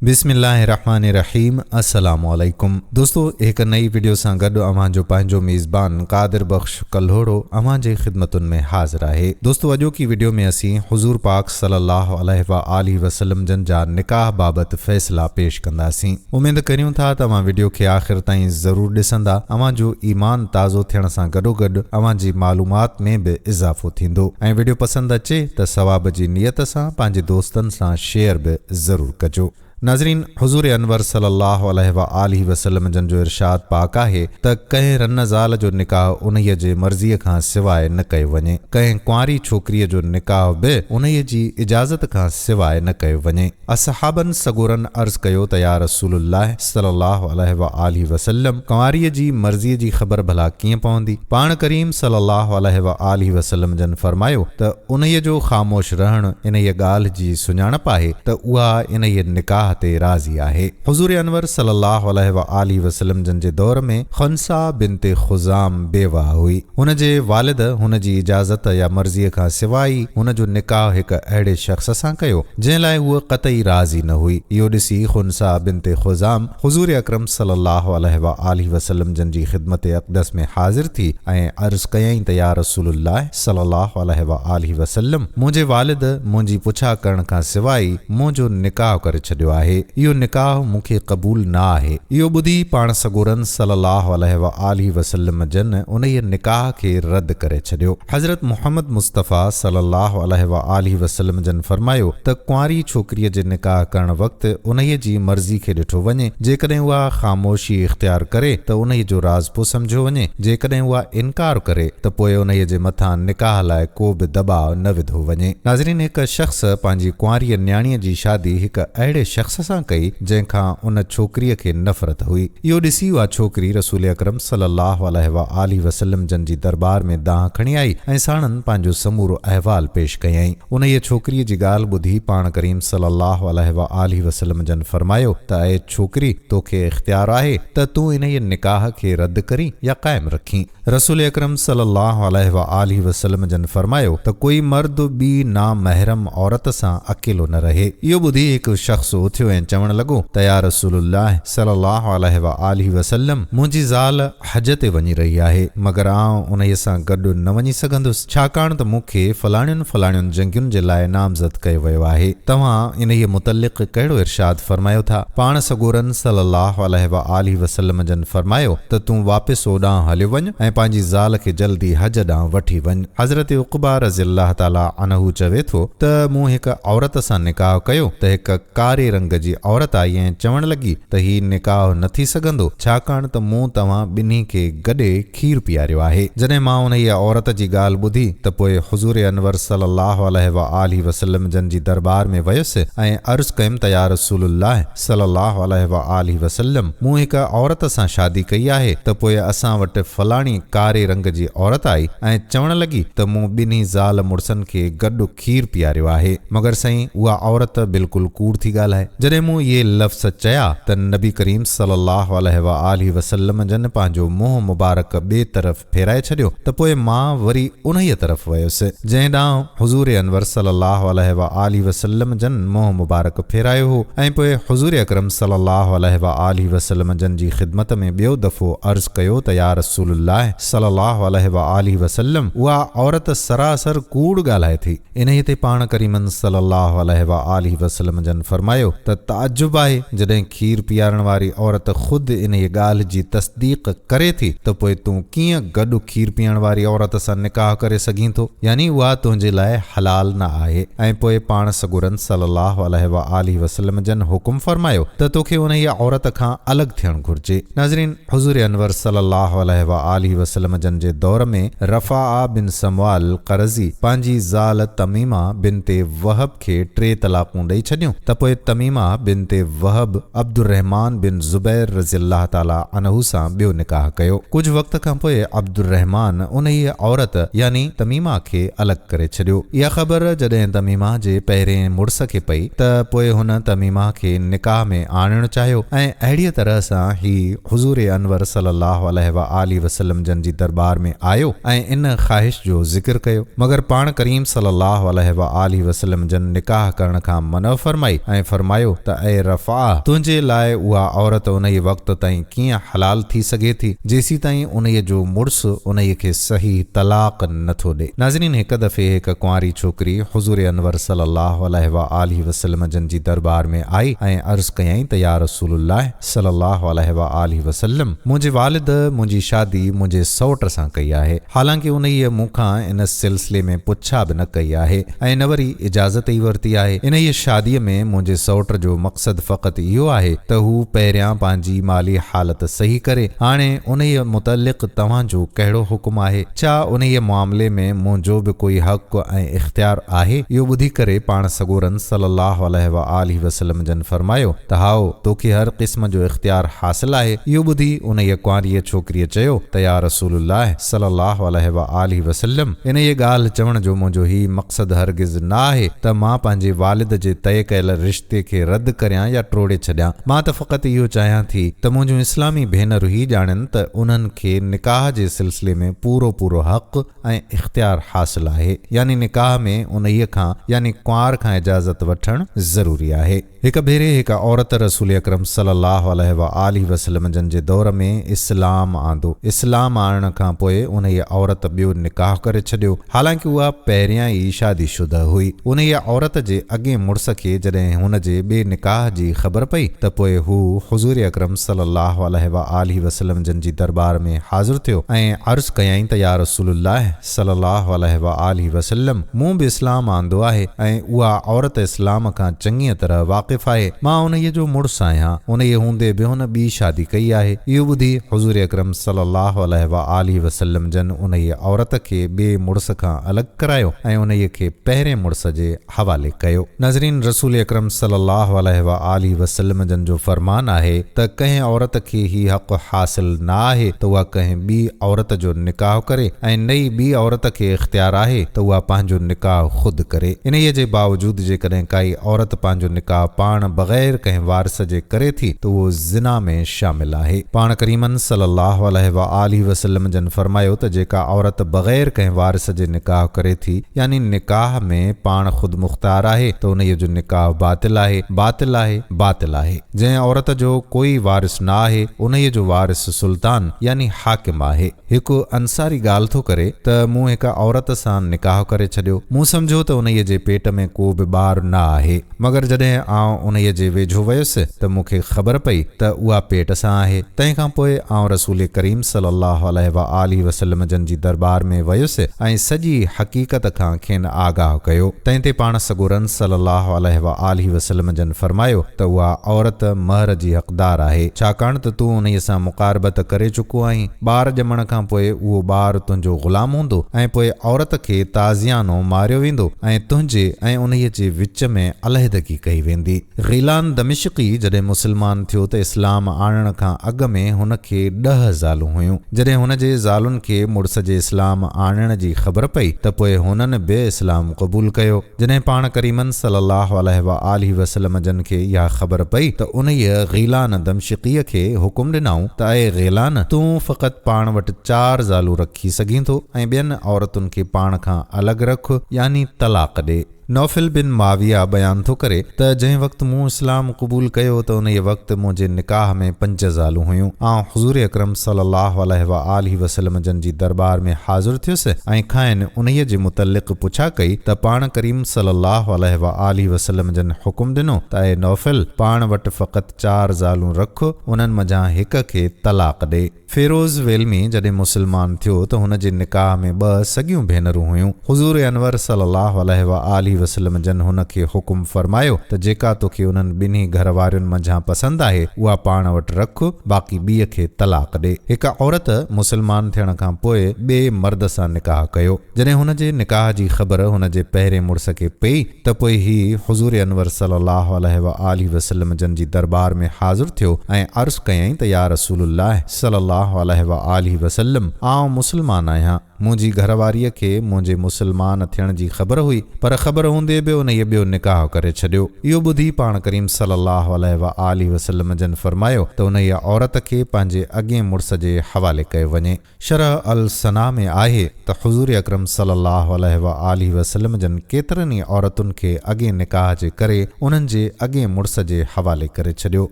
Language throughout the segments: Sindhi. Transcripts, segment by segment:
بسم الله الرحمٰن الرحيم السلام عليڪم دوستو هڪ نئي وڊيو سان گڏ اوهان جو پنهنجو ميزبان قادر بخش ڪلهوڙو اوهان جي خدمتن ۾ حاضر آهي دوستو اڄوڪي وڊيو ۾ اسين حضور پاڪ صلي الله عليه واٰله وسلم جن جا نڪاح بابت فيصلا پيش ڪنداسين اميد ڪريون ٿا ته اوهان وڊيو کي آخر تائين ضرور ڏسندا اوهان جو ايمان تازو ٿيڻ سان گڏوگڏ اوهان جي معلومات ۾ به اضافو ٿيندو ۽ وڊيو پسند اچي ته ثواب جي نيت سان پنهنجي دوستن سان شيئر به ضرور ڪجو. ناظرين! حضور انور صلي الله عليه واٰله وسلم جن جو ارشاد پاڪ آهي ته ڪنهن رن زال جو نڪاح انهيء جي مرضيء کان سواء نه ڪيو وڃي، ڪنهن ڪنواري ڇوڪريء جو نڪاح به انهيء جي اجازت کان سواء نه ڪيو وڃي. اصحابن سڳورن عرض ڪيو ته يا رسول الله صلي الله عليه واٰله وسلم! ڪنواريء جي مرضيء جي خبر ڀلا ڪيئن پوندي؟ پاڻ ڪريم صلي الله عليه واٰله وسلم جن فرمايو ته انهيء جو خاموش رهڻ انهيء ڳالهه جي سڃاڻپ آهي ته اها انهيء نڪاح تي راضي آهي. حضور انور صلي الله عليه واٰله وسلم جن جي دور ۾ خنساء بنت خزام بيوه هئي. هن جي والد هن جي اجازت يا مرضيء کان سواء ئي هن جو نڪاح هڪ اهڙي شخص سان ڪيو، جنهن لاء هوء قطعي راضي نه هئي. اهو ڏسي خنساء بنت خزام حضور اڪرم صلي الله عليه واٰله وسلم جن جي خدمت اقدس ۾ حاضر ٿي ۽ عرض ڪيائين ته يا رسول الله صلي الله عليه واٰله وسلم منهنجي والد منهنجي پڇا ڪرڻ کان سواء ئي منهنجو نڪاح ڪري ڇڏيو آهي، اهو نڪاح مون کي قبول نه آهي. اهو ٻڌي پاڻ سڳورن صلي الله عليه واٰله وسلم جن انهيء نڪاح کي رد ڪري ڇڏيو. حضرت محمد مصطفيٰ صلي الله عليه واٰله وسلم جن فرمايو ته ڪنواري ڇوڪريء جي نڪاح ڪرڻ وقت انهيء جي مرضي کي ڏٺو وڃي، جيڪڏهن اها خاموشي اختيار ڪري ته انهيء جو راضپو سمجهيو وڃي، جيڪڏهن اها انڪار ڪري ته پوء انهيء جي مٿان نڪاح لاء ڪو به دٻاء نه وڌو وڃي. ناظرين هڪ شخص پنهنجي ڪنواريء نياڻيء جي شادي هڪ اهڙي شخص سان ڪئي جنهن کان ان ڇوڪريء کي نفرت هئي. اهو ڏسي اها ڇوڪري رسول اڪرم صلي الله عليه واٰله وسلم جن جي درٻار ۾ دانهن کڻي آئي ۽ ساڻن پنهنجو سمورو احوال پيش ڪيائين. انهيء ڇوڪريء جي ڳالهه ٻڌي پاڻ ڪريم صلي الله عليه واٰله وسلم جن فرمايو ته اي ڇوڪري! توکي اختيار آهي ته تون انهيء نڪاح کي رد ڪرين يا قائم رکين. رسول اڪرم صلي الله عليه واٰله وسلم جن فرمايو ته ڪوئي مرد ٻي نامحرم عورت سان اڪيلو نه رهي. اهو ٻڌي هڪ شخص اٿيو ۽ چوڻ لڳو ته يا رسول الله صلي الله عليه واٰله وسلم منهنجي زال حج تي وڃي رهي آهي مگر آئون انهيء سان گڏ نه وڃي سگهندس ڇاڪاڻ ته مون کي فلاڻين فلاڻين جنگين جي لاء نامزد ڪيو ويو آهي توهان انهيء متعلق ڪهڙو ارشاد فرمايو ٿا؟ پاڻ سڳورن صلّي اللّٰه عليه واٰله وسلّم جن فرمايو ته تون واپس اوڏانهن هليو وڃ ۽ پنهنجي زال کي جلدي حج ڏانهن وٺي وڃ. حضرت عقبه رضي الله تعالٰي عنه چوي ٿو ته مون هڪ عورت سان نڪاح ڪيو ته هڪ ڪاري رنگ جي عورت آئي ۽ چوڻ لڳي ته هي نڪاح نه ٿي سگهندو ڇاڪاڻ ته مون توهان ٻنهي کي گڏي کير پياريو آهي. جڏهن مان انهيء عورت جي ڳالهه ٻڌي ته پوء حضور انور صلي الله عليه واٰله وسلم جن جي درٻار ۾ ويس ۽ عرض ڪيم ته يا رسول الله صلي الله عليه واٰله وسلم مون هڪ عورت سان شادي ڪئي آهي ته پوء اسان وٽ فلاڻي ڪاري رنگ جي عورت آئي ۽ چوڻ لڳي ته مون ٻنهي زال مڙسن کي گڏ کير پياريو آهي مگر سائين اها عورت بلڪل ڪوڙ ٿي ڳالهائي. جڏهن مون اهي لفظ چيا ته نبي ڪريم صلي الله عليه واٰله وسلم جن پنهنجو منهن مبارڪ ٻئي طرف ڦيرائي ڇڏيو ته پوء مان وري انهيء طرف ويس جنهن ڏانهن حضور انور صلي الله عليه واٰله وسلم جن منهن مبارڪ ڦيرايو هو ۽ پوء حضور اڪرم صلي الله عليه واٰله وسلم جن جي خدمت ۾ ٻيو دفعو عرض ڪيو ته يا رسول الله صلي الله عليه واٰله وسلم اها عورت سراسر ڪوڙ ڳالهائي ٿي. انهيء تي پاڻ ڪريمن صلي الله عليه واٰله وسلم جن فرمايو ته تعجب آهي جڏهن کير پيارڻ واري عورت خود انهيء ڳالهه جي تصديق ڪري ٿي ته پوء تون ڪيئن گڏ کير پيئڻ واري عورت سان نڪاح ڪري سگهين ٿو يعني اها تنهنجي لاء حلال نه آهي ۽ پوء پاڻ سڳورن صلي الله عليه واٰله وسلم جن حڪم فرمايو ته توکي انهيء عورت کان الڳ ٿيڻ گهرجي. ناظرين! حضور انور صلي الله عليه واٰله وسلم جن جي دور ۾ رفاعه بن سموال قرظي پنهنجي زال تميمه بنت وهب کي ٽي طلاقون ڏئي ڇڏيون ته پوء تميمه بنت وهب عبدالرحمان بن زبير رضي الله تعالٰي عنه سان ٻيو نڪاح ڪيو. ڪجهه وقت کان پوء عبدالرحمان انهيء عورت يعني تميمه کي الڳ ڪري ڇڏيو. اها خبر جڏهن تميمه جي پهرئين مڙس کي پئي ته پوء هن تميمه کي نڪاح ۾ آڻڻ چاهيو ۽ اهڙيء طرح سان هي حضور انور صلي الله عليه واٰله وسلم جن جي درٻار ۾ آيو ۽ ان خواهش جو ذڪر ڪيو مگر پاڻ ڪريم صلي الله عليه واٰله وسلم جن نڪاح ڪرڻ کان منع فرمائي ۽ فرمايو. فرمايو ته اي رفاعه! تنهنجي لاء اها عورت انهيء وقت تائين ڪيئن حلال ٿي سگهي ٿي، جيسيتائين انهيء جو مڙس انهيء کي صحيح طلاق نه ٿو ڏئي. ناظرين! هڪ دفعي هڪ ڪنواري ڇوڪري حضور انور صلي الله عليه واٰله وسلم جن جي درٻار ۾ آئي ۽ عرض ڪيائين ته يا رسول الله صلي الله عليه واٰله وسلم! منهنجي والد منهنجي شادي منهنجي سئوٽ سان ڪئي آهي، حالانڪه انهيء مون کان ان سلسلي ۾ پڇا به نه ڪئي آهي ۽ نه وري اجازت ئي ورتي آهي. انهيء شاديء ۾ منهنجي سئوٽ جو مقصد فقط اهو آهي ته هو پهريان پنهنجي مالي حالت صحيح ڪري. هاڻي انهيء متعلق توهان جو ڪهڙو حڪم آهي؟ ڇا انهيء معاملي ۾ منهنجو به ڪوئي حق ۽ اختيار آهي؟ اهو ٻڌي ڪري پاڻ سڳورن صلّي اللّٰه عليه واٰله وسلّم جن فرمايو ته هائو، توکي هر قسم جو اختيار حاصل آهي. اهو ٻڌي انهيء ڪنواريء ڇوڪريء چيو ته يا رسول الله صلّي اللّٰه عليه واٰله وسلّم! انهيء ڳالهه چوڻ جو منهنجو هي مقصد هرگز نه آهي ته مان پنهنجي والد جي طئي ڪيل رشتي کي رد ڪريان يا ٽوڙي ڇڏيان. مان ته فقط اهو چاهيان ٿي ته منهنجون اسلامي ڀينر هي ڄاڻن ته انهن کي نڪاح جي سلسلي ۾ پورو پورو حق ۽ اختيار حاصل آهي يعني نڪاح ۾ انهيء کان يعني ڪنوار کان اجازت وٺڻ ضروري آهي. هڪ ڀيري هڪ عورت رسول اڪرم صلي الله عليه واٰله وسلم جن جي دور ۾ اسلام آندو. اسلام آڻڻ کان پوء انهيء عورت ٻيو نڪاح ڪري ڇڏيو. حالانڪ اها پهريان ئي شادي شده هئي. انهيء عورت جي اڳئين مڙس کي جڏهن هن جي ٻئي نڪاح جي خبر پئي ته پوء هو حضور اڪرم صلي الله عليه واٰله وسلم جن جي درٻار ۾ حاضر ٿيو ۽ عرض ڪيائين ته يا رسول الله صلي الله عليه واٰله وسلم مون به اسلام آندو آهي ۽ اها عورت اسلام کان چڱيء طرح واقف آهي، مان انهيء جو مڙس آهيان، انهيء هوندي به هن ٻي شادي ڪئي آهي. اهو ٻڌي حضور اڪرم صلي الله عليه واٰله وسلم جن انهيء عورت کي ٻئي مڙس کان الڳ ڪرايو ۽ انهيء کي پهرين مڙس جي حوالي ڪيو. ناظرين! رسول اڪرم صلي الله عليه واٰله وسلم جن جو فرمان آهي ته ڪنهن عورت کي هي حق حاصل نه آهي ته اها ڪنهن ٻي عورت جو نڪاح ڪري ۽ نه ئي ٻي عورت کي اختيار آهي ته اها پنهنجو نڪاح خود ڪري. انهيء جي باوجود جيڪڏهن ڪائي عورت پنهنجو نڪاح پاڻ بغير ڪنهن وارث جي ڪري ٿي ته اهو زنا ۾ شامل آهي. پاڻ ڪريمن صلي الله عليه واٰله وسلم جن فرمايو ته جيڪا عورت بغير ڪنهن وارث جي نڪاح ڪري ٿي يعني نڪاح ۾ پاڻ خودمختار آهي ته انهيء جو نڪاح باطل آهي، باطل آهي، باطل آهي. جنهن عورت جو ڪوئي وارث نه آهي، انهيء جو وارث سلطان يعني حاڪم آهي. هڪ انصاري ڳالهه ٿو ڪري ته مون هڪ عورت سان نڪاح ڪري ڇڏيو. مون سمجهيو ته انهيء جي پيٽ ۾ ڪو به ٻار نه آهي. مگر جڏهن آئون انهيء جي ويجهو ويس ته مون کي خبر پئي ته اها پيٽ سان آهي. تنهن کان پوء آئون رسول ڪريم صلي الله عليه واٰله وسلم جن جي درٻار ۾ ويس ۽ سڄي حقيقت کان کين آگاهه ڪيو. تنهن تي پاڻ سڳورن صلي الله عليه واٰله وسلم جن فرمايو ته اها عورت مهر جي حقدار آهي، ڇاڪاڻ ته تون انهيء سان مقاربت ڪري چڪو آهين. ٻار ڄمڻ کان پوء اهو ٻار تنهنجو غلام هوندو ۽ پوء عورت کي تازيانو ماريو ويندو ۽ تنهنجي ۽ انهيء جي وچ ۾ علحدگي ڪئي ويندي. غيلان دمشقي جڏهن مسلمان ٿيو ته اسلام آڻڻ کان اڳ ۾ هن کي ڏهه زالون هيون. جڏهن هن جي زالن کي مڙس جي اسلام آڻڻ جي خبر پئي ته پوء هنن به اسلام قبول ڪيو. جڏهن پاڻ ڪريمن صلّي اللّٰه عليه واٰله وسلّم جن کي اها خبر پئي ته انهيء غيلان دمشقيء کي حڪم ڏنائون ته اي غيلان! تون فقط پاڻ وٽ چار زالون رکي سگهين ٿو ۽ ٻين عورتن کي پاڻ کان الڳ رک يعني طلاق ڏي. نوفل بن معاويه بيان ٿو ڪري ته جنهن وقت مون اسلام قبول ڪيو ته انهيء وقت منهنجي نڪاح ۾ پنج زالون هيون. آئون حضور اڪرم صلّي اللّٰه عليه واٰله وسلّم جن جي درٻار ۾ حاضر ٿيس ۽ کانئن انهيء جي متعلق پڇا ڪئي ته پاڻ ڪريم صلّي اللّٰه عليه واٰله وسلّم جن حڪم ڏنو ته اي نوفل! پاڻ وٽ فقط چار زالون رک، انهن منجهان هڪ کي طلاق ڏي. فيروز ويلمي جڏهن مسلمان ٿيو ته هن جي نڪاح ۾ ٻه سڳيون ڀينرون هيون. حضور انور صلي الله عليه واٰله وسلم جن هن کي حڪم فرمايو ته جيڪا توکي انهن ٻنهي گهر وارين منجهان پسند آهي اها پاڻ وٽ رک باقي ٻيء کي طلاق ڏي. هڪ عورت مسلمان ٿيڻ کان پوء ٻئي مرد سان نڪاح ڪيو. جڏهن هن جي نڪاح جي خبر هن جي پهرين مڙس کي پئي ته پوء هي حضور انور صلي الله عليه واٰله وسلم جن جي درٻار ۾ حاضر ٿيو ۽ عرض ڪيائين ته يا رسول الله صلي الله عليه واٰله وسلم آئون مسلمان آهيان. منهنجي گهر واريء کي منهنجي مسلمان ٿيڻ جي خبر هئي، پر خبر هوندي به انهيء ٻيو نڪاح ڪري ڇڏيو. اهو ٻڌي پاڻ ڪريم صلّي اللّٰه عليه واٰله وسلّم جن فرمايو ته انهيء عورت کي پنهنجي اڳئين مڙس جي حوالي ڪيو وڃي. شرح السنة ۾ آهي ته حضور اڪرم صلّي اللّٰه عليه واٰله وسلّم جن ڪيترن ئي عورتن کي اڳئين نڪاح جي ڪري انهن جي اڳئين مڙس جي حوالي ڪري ڇڏيو،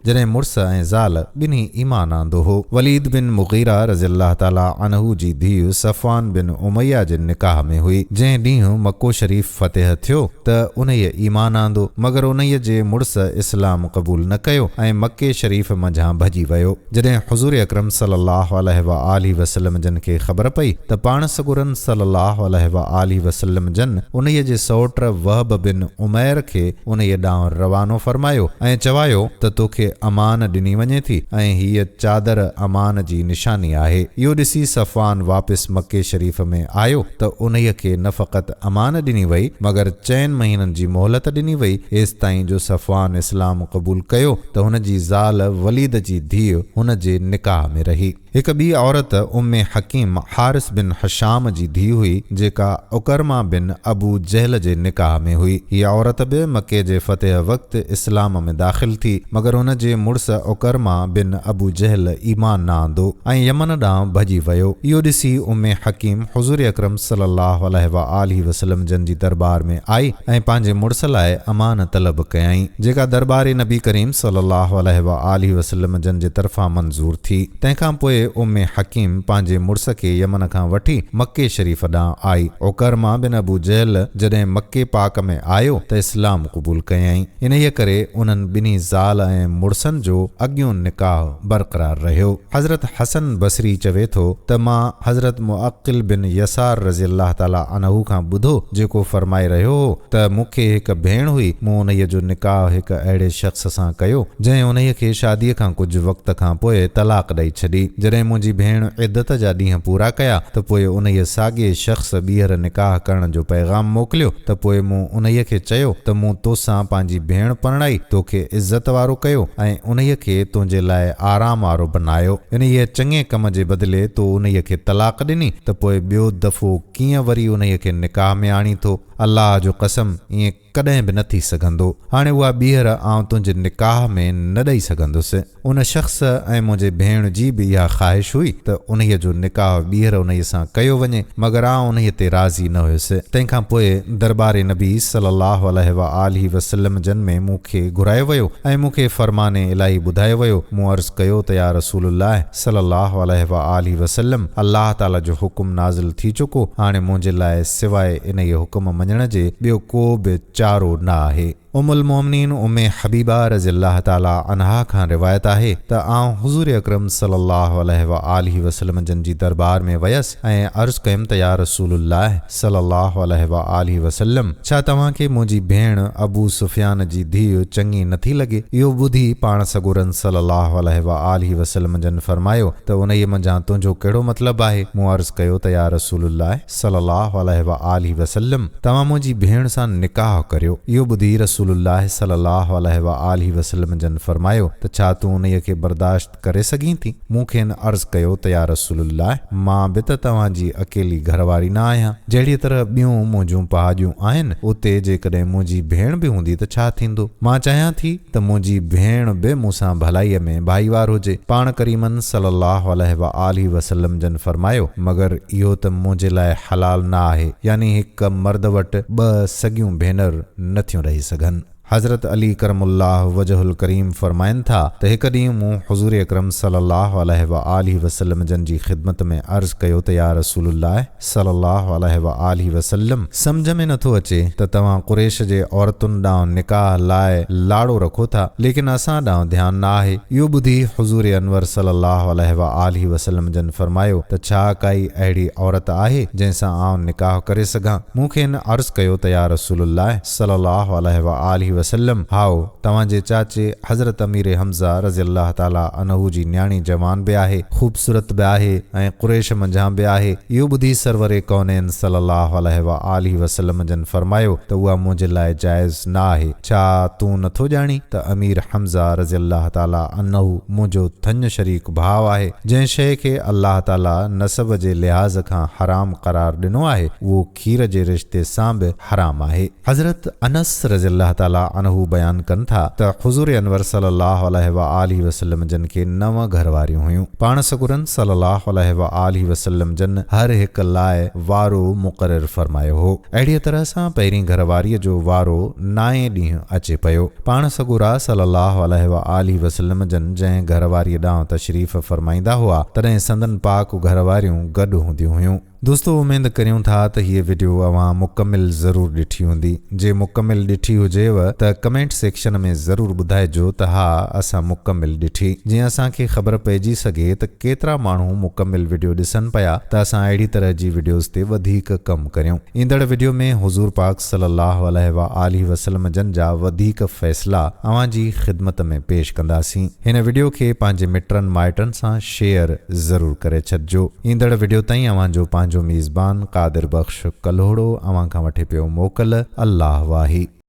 جڏهن مڙس ۽ زال ٻنهي ايمان آندو هو. وليد بن مغيره رضي الله تعالٰي عنه جي ڌيء صفوان بن اميه جي نڪاح ۾ هئي، جنهن ڏينهن مڪو شريف فتح ٿيو ته انهيء ايمان آندو، مگر انهيء جي مڙس اسلام قبول نه ڪيو ۽ مڪي شريف منجهان ڀڄي ويو. جڏهن حضور اڪرم صلي الله عليه واٰله وسلم جن کي خبر پئي ته پاڻ سڳورن صلي الله عليه واٰله وسلم جن انهيء جي سئوٽ وهب بن عمير کي انهيء ڏانهن روانو فرمايو ۽ چوايو ته توکي امان ڏني وڃي ٿي ۽ هيء چادر امان جي نشاني آهي. اهو ڏسي صفوان واپس مڪي شريف ۾ آيو ته انهيء کي نه فقط امان ڏني وئي مگر چئن مهينن جي مهلت ڏني وئي ايستائين جو صفوان اسلام قبول ڪيو ته هن جي زال وليد جي ڌيء هن جي نڪاح ۾ رهي. هڪ ٻي عورت ام حڪيم حارث بن هشام جي ڌيء هئي، جيڪا عڪرمه بن ابو جهل جي نڪاح ۾ هئي. هيء عورت به مڪي جي فتح وقت اسلام ۾ داخل ٿي، مگر هن جي مڙس عڪرمه بن ابو جهل ايمان نه آندو ۽ يمن ڏانهن ڀڄي ويو. اهو ڏسي ام حڪيم حضور اڪرم صلي الله عليه واٰله وسلم جن جي درٻار ۾ آئي ۽ پنهنجي مڙس لاء امان طلب ڪيائين، جيڪا درٻار نبي ڪريم صلي الله عليه واٰله وسلم جن جي طرفان منظور ٿي. تنهن کان پوء ام حڪيم پنهنجي مڙس کي يمن کان وٺي مڪي شريف ڏانهن آئي. عڪرمه بن ابو جهل جڏهن مڪي پاڪ ۾ آيو ته اسلام قبول ڪيائين. انهيء ڪري انهن ٻنهي زال ۽ مڙسن جو اڳيون نڪاح برقرار رهيو. حضرت حسن بصري چوي ٿو ته مان حضرت معقل بن يسار رضي الله تعالٰي عنه کان ٻڌو جيڪو فرمائي رهيو هو ته مون کي هڪ ڀيڻ هئي مون انهيء جو نڪاح هڪ اهڙي شخص سان ڪيو جنهن انهيء کي شاديء کان ڪجهه وقت کان پوء طلاق ڏئي ڇڏي. جڏهن منهنجي ڀيڻ عدت جا ڏينهن پورا ڪيا ته پوء انهيء ساڳئي شخص ٻيهر نڪاح ڪرڻ جو پيغام موڪليو ته پوء مون انهيء کي چيو ته مون توسان پنهنجي ڀيڻ پرڻائي توکي عزت وارو ڪيو ۽ انهيء کي تنهنجي لاء آرام وارو بنايو. انهيء چڱي ڪم جي بدلي تو انهيء کي طلاق ڏني ته پوء ٻيو دفعو ڪيئن وري انهيء کي نڪاح ۾ آڻين ٿو؟ الله جو قسم ائين ڪڏهن به نه ٿي سگهندو. هاڻي اها ٻيهر آئون تنهنجي نڪاح ۾ نه ڏئي سگهندس. ان شخص ۽ منهنجي ڀيڻ جي به اها خواهش هئي ته انهيء جو نڪاح ٻيهر انهيء سان ڪيو وڃي، مگر آئون انهيء تي راضي نه هيس. تنهن کان پوء درٻار نبي صلّي اللّٰه عليه واٰله وسلّم جن ۾ مون کي گهرايو ويو ۽ مون کي فرمان الاهي ٻڌايو ويو. مون عرض ڪيو ته يا رسول الله صلّي اللّٰه عليه واٰله وسلّم! الله تعاليٰ جو حڪم نازل ٿي چڪو، هاڻي منهنجي لاء سواء انهيء حڪم مڃڻ جي ٻيو ڪو به چارو نه آهي. ام المومنين ام حبيبه رضي الله تعالٰي عنها کان روايت آهي ته آئون حضور اڪرم صلي الله عليه واٰله وسلم جن جي درٻار ۾ ويس ۽ عرض ڪيم ته يا رسول الله صلي الله عليه واٰله وسلم ڇا توهان کي منهنجي ڀيڻ ابو سفيان جي ڌيء چڱي نٿي لڳي؟ اهو ٻڌي پاڻ سڳورن صلي الله عليه واٰله وسلم جن فرمايو ته انهيء منجهان تنهنجو ڪهڙو مطلب آهي؟ مون عرض ڪيو ته يا رسول الله صلّي اللّٰه عليه واٰله وسلّم توهان منهنجي ڀيڻ سان نڪاح ڪريو. اهو ٻڌي رسول الله صلّي اللّٰه عليه واٰله وسلّم جن فرمايو ته ڇا تون انهيء کي برداشت ڪري سگهين ٿي؟ مون کين عرض ڪيو ته يا رسول الله! مان به ته توهان جي اڪيلي گهر واري نه آهيان. جهڙيء طرح ٻيون منهنجون پهاڄيون آهن، اتي جيڪڏهن منهنجي ڀيڻ به هوندي ته ڇا ٿيندو؟ مان چاهيان ٿي ته منهنجي ڀيڻ به مون سان ڀلائيء ۾ ڀائيوار هجي. پاڻ ڪريمن صلّي اللّٰه عليه واٰله وسلّم جن فرمايو، مگر اهو ته منهنجي لاء حلال نه آهي، يعني هڪ مرد وٽ ٻه سڳيون ڀينر نه ٿيون رهي سگهن. حضرت علي ڪرم الله وجهه الڪريم فرمائن ٿا ته هڪ ڏينهن مون حضور اڪرم صلّي اللّٰه عليه واٰله وسلّم جن جي خدمت ۾ عرض ڪيو ته يا رسول الله! صلّي اللّٰه عليه واٰله وسلّم، سمجهه ۾ نٿو اچي ته توهان قريش جي عورتن ڏانهن نڪاح لاء لاڙو رکو ٿا، ليڪن اسان ڏانهن ڌيان نه آهي. اهو ٻڌي حضور انور صلّي اللّٰه عليه واٰله وسلّم جن فرمايو ته ڇا ڪائي اهڙي عورت آهي جنهن سان آئون نڪاح ڪري سگهان؟ مون کين عرض ڪيو ته يا رسول الله صلّي اللّٰه عليه واٰله وسلم، هائو، توهان جي چاچي حضرت امير حمزه رضي الله تعالٰي عنه جي نياڻي جوان به آهي، خوبصورت به آهي ۽ قريش منجهان به آهي. اهو ٻڌي سرور ڪونين صلّي الله عليه واٰله وسلّم جن فرمايو ته اها منهنجي لاء جائز نه آهي، ڇا تون نه ٿو ڄاڻين ته امير حمزه رضي الله تعالٰي عنه منهنجو ٿڃ شريڪ ڀاء آهي، جنهن شيء کي الله تعالٰي نسب جي لحاظ کان حرام قرار ڏنو آهي، اهو کير جي رشتي سان به حرام آهي. حضرت انس رضي الله تعالٰي عنه بيان ڪن ٿا ته حضور انور صلي الله عليه واٰله وسلم جن کي نو گهر واريون هيون. پاڻ سڳورن صلي الله عليه واٰله وسلم جن هر هڪ لاء وارو مقرر فرمايو هو. اهڙيء طرح سان پهرين گهر واريء جو وارو نائين ڏينهن اچي پيو. پاڻ سڳورا صلي الله عليه واٰله وسلم جن جنهن گهر واريء ڏانهن تشريف فرمائيندا هئا، تڏهن سندن پاڪ گهر واريون گڏ هونديون هيون. دوستو اميد ڪريون ٿا ته هيء وڊيو اوهان مڪمل ضرور ڏٺي هوندي. جي مڪمل ڏٺي هجيو ته ڪمينٽ سيڪشن ۾ ضرور ٻڌائجو ته ها اسان مڪمل ڏٺي. جيئن اسان کي خبر پئجي سگهي ته ڪيترا ماڻهو مڪمل وڊيو ڏسن پيا ته اسان اهڙي طرح جي وڊيوز تي وڌيڪ ڪم ڪريون. ايندڙ وڊيو ۾ حضور پاڪ صلي الله عليه واٰله وسلم جن جا وڌيڪ فيصلا اوهان جي خدمت ۾ پيش ڪنداسين. هن وڊيو کي پنهنجي مٽن مائٽن سان شيئر ضرور ڪري ڇڏجو. ايندڙ وڊيو تائين اوهان جو پنهنجو ميزبان قادر بخش ڪلهوڙو اوهان کان وٺي پيو موڪل. الله واهي.